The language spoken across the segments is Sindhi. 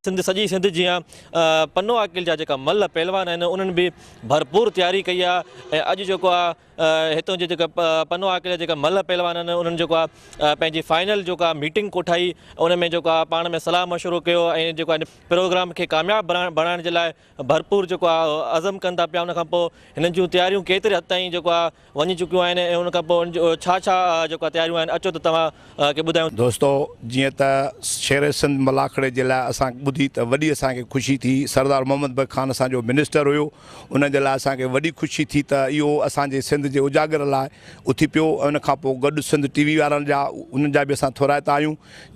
سنڌ سڄي سنڌ جيان پنو عاقل جا جيڪا ملهه پهلوان آهن انهن به ڀرپور تياري ڪئي آهي ۽ اڄ جيڪو آهي هتون جي جيڪا پنو عاقل جا جيڪا ملهه پهلوان آهن انهن جيڪو آهي پنهنجي فائنل جيڪو آهي ميٽنگ ڪوٺائي ان ۾ جيڪو آهي پاڻ ۾ صلاح مشورو ڪيو ۽ جيڪو آهي پروگرام کي ڪامياب بڻائڻ جي لاء ڀرپور جيڪو آهي عزم ڪن ٿا پيا ان کان پوء هنن جون تياريون ڪيتري حد تائين جيڪو آهي وڃي چڪيون آهن ۽ ان کان پوء ان جو ڇا ڇا جيڪو آهي تياريون آهن اچو ته توهان کي ٻڌايون. دوستو جيئن ته شير سنڌ ملاکڙي جي لاء اسان ٻڌي ته وڏي اسان کي خوشي ٿي سردار محمد بخش خان اسان جو منسٽر هيو ان جي لاء اسان کي وڏي خوشي ٿي ته اهو اسان جي سنڌ جي اجاگر لاء اٿي پيو ۽ ان کان پوء گڏ سنڌ ٽي وي وارن جا انهن جا به اسان ٿورائتا آهيون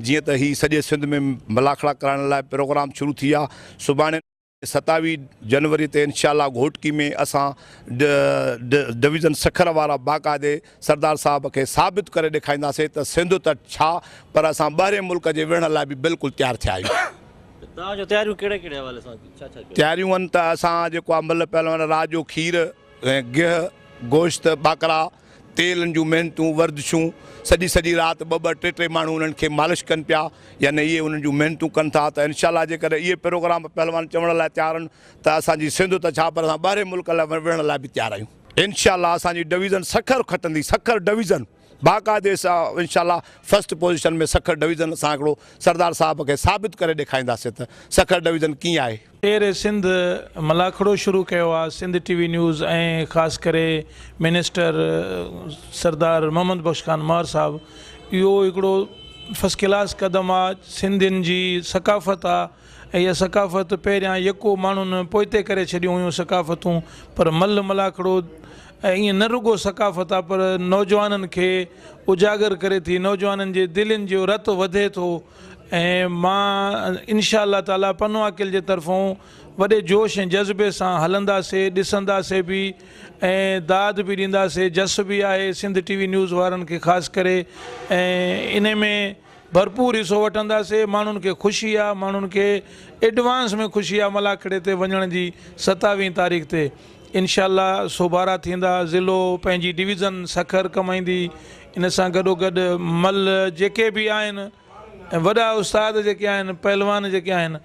جيئن ته هي سڄي سنڌ ۾ ملاکڙا ڪرائڻ لاء پروگرام شروع ٿي ويا سڀاڻي 27 جنوري تي انشاء الله گهوٽڪي ۾ اسان ڊويزن سکر وارا باقاعدي سردار صاحب کي ثابت ڪري ڏيکارينداسين ته سنڌ ته ڇا پر اسان ٻاهرين ملڪ جي وڙهڻ لاء به بلڪل تيار ٿيا آهيون. توهان جون تياريون ڪهڙي ڪهڙي حوالي سان ڇا ڇا ڪيو؟ تياريون آهن ته اسان جيڪو آهي ملهه پهلوان رات جو کير ۽ گيهه گوشت ٻاڪرا تيلن جون محنتون، ورزشون، سڄي سڄي رات ٻه ٻه ٽي ٽي ماڻهو انهن کي مالش ڪن پيا يعني اهي انهن جون محنتون ڪن ٿا ته انشاء الله جيڪڏهن اهي پروگرام پهلوان چوڻ لاء تيار آهن ته اسان جي سنڌ ته ڇا پر اسان ٻاهرين ملڪ لاء وڙهڻ لاء به تيار آهيون. انشاء الله اسان جي ڊويزن سکر کٽندي، سکر ڊويزن باقاعدي سان انشاء الله فرسٽ پوزيشن ۾ سکر ڊويزن اسان هڪڙو سردار صاحب کي ثابت ڪري ڏيکارينداسين ته سکر ڊويزن ڪيئن آهي. شير سنڌ ملاکڙو شروع ڪيو آ سنڌ ٽي وي نيوز ۽ خاص ڪري منسٽر سردار محمد بخش خان مهر صاحب اهو هڪڙو فرسٽ ڪلاس قدم آ سنڌين جي ثقافت آ ۽ اها ثقافت پهريان يڪو ماڻهن پوئتي ڪري ڇڏيون هيون ثقافتون پر ملهه ملاکڙو ۽ ائين نه رڳو ثقافت آ پر نوجوانن کي اجاگر ڪري ٿي نوجوانن جي دلين جو رت وڌي ٿو ۽ مان انشاء الله تعالي پنوعاقل جي طرفون وڏي جوش ۽ جذبي سان هلنداسي ڏسنداسي به ۽ داد به ڏينداسي جس به آهي سنڌ ٽي وي نيوز وارن کي خاص ڪري ۽ انهي ۾ ڀرپور حصو وٺنداسي ماڻهن کي خوشي آ ماڻهن کي ايڊوانس ۾ خوشي آ ملاکڙي تي وڃڻ جي ستاويهين تاريخ تي انشاء الله سوڀارا ٿيندا ضلعو پنهنجي ڊويزن سکر ڪمائيندي ان سان گڏو گڏ ملهه جيڪي به آهن ۽ وڏا استاد جيڪي آهن پهلوان جيڪي آهن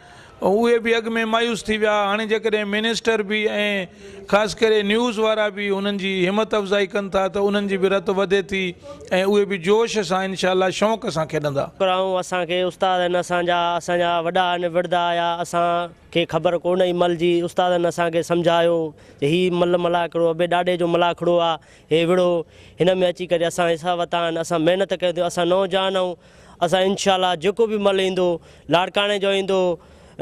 اهي به اڳ ۾ مايوس ٿي ويا هاڻي جيڪڏهن منسٽر به ۽ خاص ڪري نيوز وارا به انهن جي همت افزائي ڪن ٿا ته انهن جي به رت وڌي ٿي ۽ اهي به جوش سان انشاء الله شوق سان کيڏندا. پرائون اسان کي استاد آهن اسان جا اسان جا وڏا آهن وڙدا آيا اسان کي خبر ڪو نه هئي مل جي استادن اسان کي سمجهايو ته هي مل ملاکڙو ابي ڏاڏي جو ملاکڙو آ هي وڙهو هن ۾ اچي ڪري اسان حصا ورتا آهن اسان محنت ڪيون ٿيون اسان نوجوان آهيون اسان انشاء الله جيڪو به مل ايندو لاڙڪاڻي جو ايندو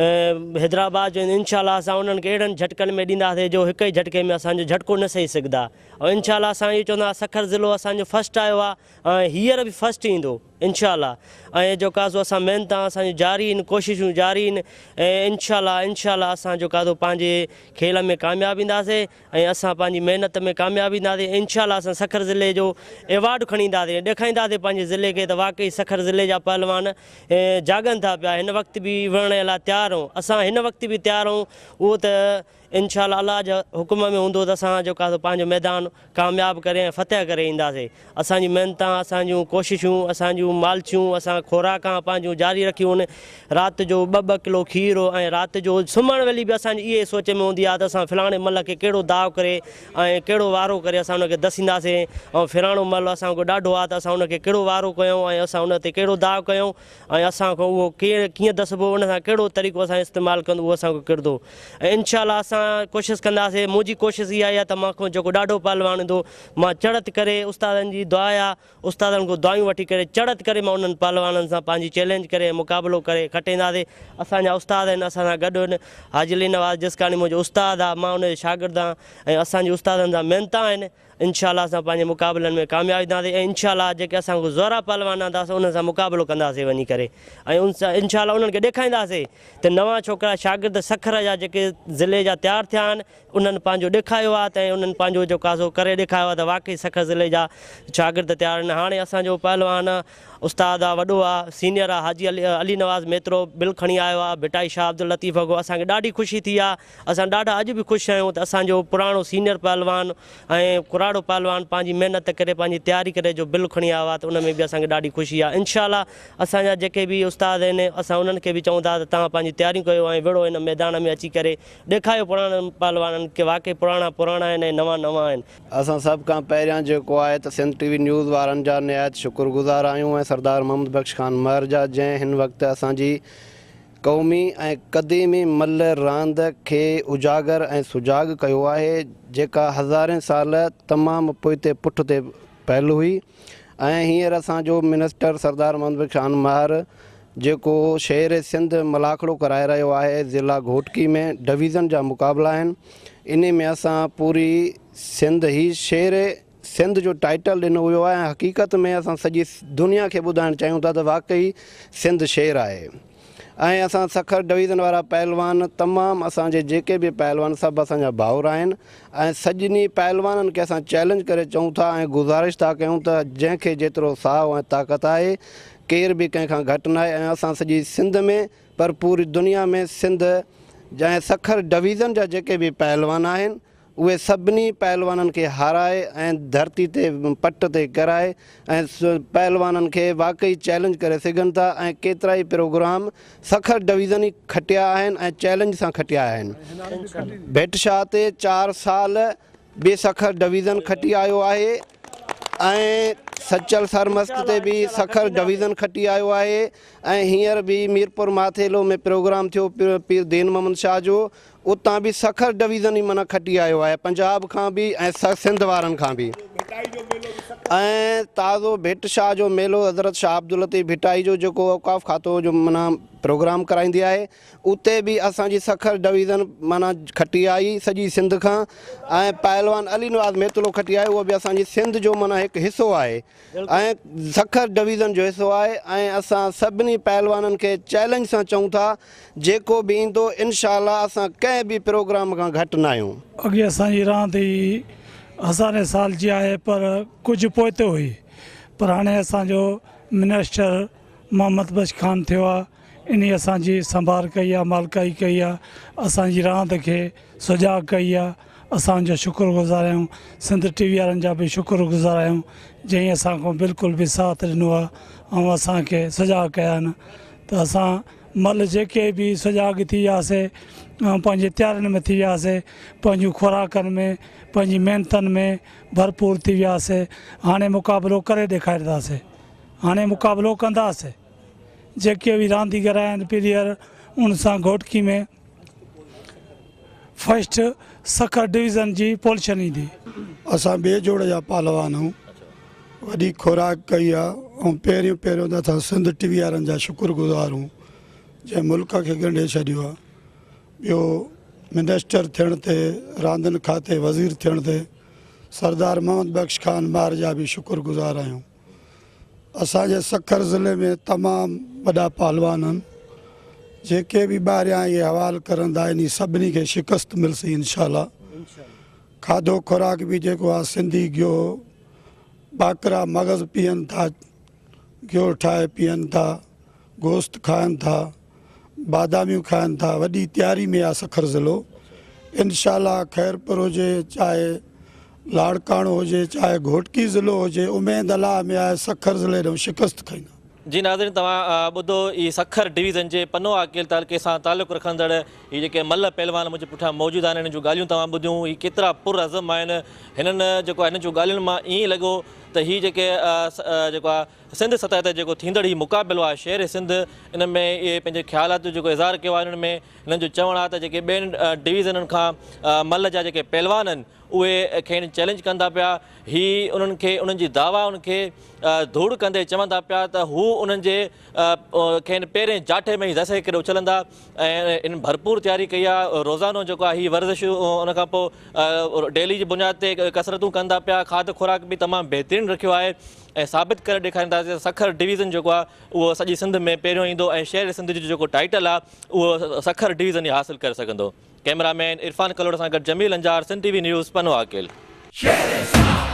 حيدرآباد جو ايندو انشاء الله اسان انهن کي اهڙن جهٽڪن ۾ ڏينداسين جو هڪ ئي جهٽڪي ۾ اسان جو جهٽڪو نه سهي سگهندا ۽ انشاء الله اسان اهو چوندا سکر ضلعو اسان جو فرسٽ آيو آهي ۽ هينئر به فرسٽ ايندو انشاء الله ۽ جيڪو آهي سو اسان محنت اسان جون جاري آهن ڪوششون جاري آهن ۽ انشاء الله انشاء الله اسان جيڪو آهي سو پنهنجي کيل ۾ ڪامياب اينداسين ۽ اسان پنهنجي محنت ۾ ڪامياب اينداسين ۽ انشاء الله اسان سکر ضلعي جو ايوارڊ کڻي اينداسين ۽ ڏيکائينداسين پنهنجي ضلعي کي ته واقعي سکر ضلعي جا پهلوان جاڳن ٿا پيا هن وقت به وڙهڻ لاء تيار آهيون اسان هن وقت به تيار آهيون اهو ته انشاء الله الله جي حڪم ۾ هوندو ته اسان جيڪو آهي سو پنهنجو ميدان ڪامياب ڪري ۽ فتح ڪري اينداسين اسان جي محنتان اسان جون ڪوششون اسان جون مالشون اسان خوراڪان پنهنجون جاري رکيون آهن رات جو ٻه ٻه ڪلو کير ۽ رات جو سمهڻ ويلي به اسان جي اهي سوچ ۾ هوندي آهي ته اسان فلاڻي ملهه کي ڪهڙو داء ڪري ۽ ڪهڙو وارو ڪري اسان ان کي دسينداسين ۽ فلاڻو ملهه اسان کان ڏاڍو آهي ته اسان ان کي ڪهڙو وارو ڪيون ۽ اسان ان تي ڪهڙو داء ڪيون ۽ اسان کان اهو ڪيئن دسبو ان سان ڪهڙو طريقو اسان استعمال ڪندو اهو اسان کان ڪردو ۽ انشاء الله اسان ڪوشش ڪنداسين منهنجي ڪوشش اها آهي ته مان کان جيڪو ڏاڍو پهلوان هوندو مان چڙهت ڪري استادن جي دعا آ استادن کان دعائون وٺي ڪري چڙهت ڪري مان انهن پهلوانن سان پنهنجي چئلينج ڪري ۽ مقابلو ڪري کٽينداسين اسان جا استاد آهن اسان سان گڏ آهن حاجي علي نواز جسڪاڻي منهنجو استاد آ مان ان جو شاگرد آهيان ۽ اسان جي استادن سان محنتان آهن انشاء الله اسان پنهنجي مقابلن ۾ ڪامياب ٿينداسين ۽ انشاء الله جيڪي اسان کان زورا پهلوان آندا اسان انهن سان مقابلو ڪنداسين وڃي ڪري ۽ انشاء الله انهن کي ڏيکارينداسين ته نوان ڇوڪرا شاگرد سکر جا جيڪي ضلعي جا تيار ٿيا آهن انهن پنهنجو ڏيکايو آهي ته انهن پنهنجو جيڪو آهي سو ڪري ڏيکايو آهي ته واقعي سکر ضلعي جا شاگرد تيار آهن هاڻي اسان جو پهلوان استاد آ وڏو آ سينئر آ حاجي علي علي نواز ميترو بل کڻي آيو آ ڀٽائي شاهه عبداللطيف کان اسان کي ڏاڍي خوشي ٿي آ اسان ڏاڍا اڄ به خوش آهيون ته اسان جو پراڻو سينئر پهلوان ۽ ڪراڙو پهلوان پنهنجي محنت ڪري پنهنجي تياري ڪري جو بل کڻي آيو آ ته ان ۾ به اسان کي ڏاڍي خوشي آ انشاء الله اسان جا جيڪي به استاد آهن اسان انهن کي به چئون ٿا ته توهان پنهنجي تياريون ڪيو ۽ وڙهو هن ميدان ۾ اچي ڪري ڏيکايو پراڻن پهلوانن کي واقعي پراڻا پراڻا آهن ۽ نوان نوان آهن. اسان سڀ کان پهريان جيڪو آهي ته سنڌ ٽي وي نيوز وارن جا نهايت شڪر گذار آهيون ۽ سردار محمد بخش خان مهر جا جنهن هن وقت اسان جي قومي ۽ قديمي ملهه راند کي اجاگر ۽ سجاڳ ڪيو آهي جيڪا هزارين سال تمام پوئتي پٺ تي پيل هئي ۽ هينئر اسان جو منسٽر سردار محمد بخش خان مهر جيڪو شير سنڌ ملاکڙو ڪرائي رهيو آهي ضلع گهوٽڪي ۾ ڊويزن جا مقابلا آهن انهي ۾ اسان پوري سنڌ هي شير سنڌ جو ٽائيٽل ڏنو ويو آهي ۽ حقيقت ۾ اسان سڄي دنيا کي ٻڌائڻ چاهيون ٿا ته واقعي سنڌ شير آهي ۽ اسان سکر ڊويزن وارا پهلوان تمام اسان جي جيڪي به پهلوان سڀ اسان جا ڀائر آهن ۽ سڄني پهلوانن کي اسان چئلينج ڪري چئون ٿا ۽ گذارش ٿا ڪيون ته جنهن کي جيترو ساهه ۽ طاقت آهي ڪير به ڪنهن کان گهٽ ناهي ۽ اسان سڄي سنڌ ۾ پر پوري دنيا ۾ سنڌ جا ۽ سکر ڊويزن جا جيڪي به پهلوان آهن اهي سڀني پهلوانن کي هارائي ۽ ڌرتي تي پٽ تي ڪرائي ۽ پهلوانن کي واقعي چئلينج ڪري سگهن ٿا ۽ ڪيترائي پروگرام سکر ڊويزن ئي کٽيا آهن ۽ چئلينج سان کٽيا آهن. ڀٽ شاهه تي چار سال به سکر ڊويزن کٽي آيو آهي ۽ سچل سرمست تي به سکر ڊويزن کٽي آيو آهي ۽ هينئر به ميرپور ماٿيلو ۾ پروگرام ٿيو پير دين محمد شاهه جو اتان به سکر ڊويزن ئي معنيٰ کٽي آيو آهي پنجاب کان به ۽ سنڌ وارن کان به ۽ تازو ڀٽ شاهه جو ميلو حضرت شاهه عبداللطيف ڀٽائي جو جيڪو اوقاف کاتو جو معنيٰ پروگرام ڪرائيندي آهي اتي به اسان جي سکر ڊويزن معنيٰ کٽي آئي سڄي سنڌ کان ۽ پهلوان علي نواز ميتلو کٽي آيو اهو به اسان جي سنڌ جو معنيٰ هڪ حصو آهي ۽ سکر ڊويزن جو حصو آهي ۽ اسان سڀني پهلوانن کي چئلينج سان چئون ٿا جيڪو به ايندو انشاء الله اسان ڪنهن به پروگرام کان گهٽ ناهيون. اڳي اسان جي راند هي هزارين سال جي آهي پر ڪجهه پوئتي هئي پر هاڻي اسان جو منسٽر محمد بخش خان ٿيو آهي انهي اسان جي سنڀار ڪئي آهي مالڪائي ڪئي آهي اسان جي راند کي سجاڳ ڪئي آهي اسان جو شڪر گذار آهيون سنڌ ٽي وي وارن جا به شڪر گذار آهيون جنهن اسان کان بلڪل به ساٿ ڏنو آهي ۽ اسان کي سجاڳ ڪيا آهن ته اسان مل جيڪي به سجاڳ ٿي وياسي ۽ پنهنجي تيارين ۾ ٿي وياسي پنهنجون خوراڪن ۾ پنهنجي محنتن ۾ ڀرپور ٿي وياسي هاڻي مقابلو ڪري ڏيکارينداسي هاڻي مقابلو ڪنداسي جيڪي به رانديگر آهن پليئر ان سان گهوٽڪي ۾ فرسٽ سکر ڊويزن جي پوليشن ايندي. اسان ٻئي جوڙ جا پهلوان آهيون وڏي خوراڪ ڪئي آ ۽ پهريون پهريون ته اسان سنڌ ٽي وي وارن جا شڪر گذار آهيون جنهن ملڪ کي ڳنڍي ڇڏيو آ ٻيو منسٽر ٿيڻ تي راندين کاتي وزير ٿيڻ تي سردار محمد بخش خان مهر جا به شڪر گذار آهيون. اسان جي سکر ضلعي ۾ تمام وڏا پهلوان آهن جيڪي به ٻاهريان اهي حوال ڪرندا انهي سڀني کي شڪست ملسي انشاء الله کاڌو خوراڪ به جيڪو آهي سنڌي گيهه ٻاڪرا مغز پيئن ٿا گيهه ٺاهي پيئن ٿا گوشت کائن ٿا باداميون کائن ٿا وڏي تياري ۾ آ سکر ضلعو انشاء الله خيرپور هجي چاهي لاڙڪاڻو هجي چاهي گهوٽڪي ضلعو هجي اميد الله ۾ آهي سکر ضلعي ڏانهن شڪست کائيندا. جي ناظرين توهان ٻڌو هي سکر ڊويزن جي پنو عاقل تعلقي سان تعلق رکندڙ هي جيڪي ملهه پهلوان منهنجي پٺيان موجود آهن هنن جون ڳالهيون توهان ٻڌيون هي ڪيترا پر عزم آهن هنن جيڪو هنن جون ڳالهين مان ائين لڳو ته هي جيڪي جيڪو آهي سنڌ سطح تي جيڪو ٿيندڙ هي مقابلو آهي شير سنڌ ان ۾ اهي پنهنجي خيالات جو جيڪو اظهار ڪيو آهي انهن ۾ هنن جو چوڻ آهي ته جيڪي ٻين ڊويزنن کان ملهه جا جيڪي پهلوان آهن اهي کين چئلينج ڪن ٿا پيا هي انهن کي انهن جي دعوائن کي ڌوڙ ڪندي چون ٿا پيا ته هو انهن جي کين پهرين جاٺي ۾ ئي دسي ڪري اڇلندا ۽ ان ڀرپور تياري ڪئي آهي روزانو جيڪو آهي هي ورزش ان کان پوء ڊيلي جي بنياد تي ڪسرتون ڪن ٿا پيا کاڌ خوراڪ به تمام بهترين رکيو آهي ۽ ثابت ڪري ڏيکارينداسين ته سکر ڊويزن جيڪو آهي اهو سڄي سنڌ ۾ پهريون ايندو ۽ شهر سنڌ جو جيڪو ٽائيٽل آهي اهو سکر ڊويزن ئي حاصل ڪري سگهندو. ڪئميرا مين عرفان ڪلوڙ سان گڏ Jamil Anjar, Sindh T V news, Pano Aqil. شير سنڌ.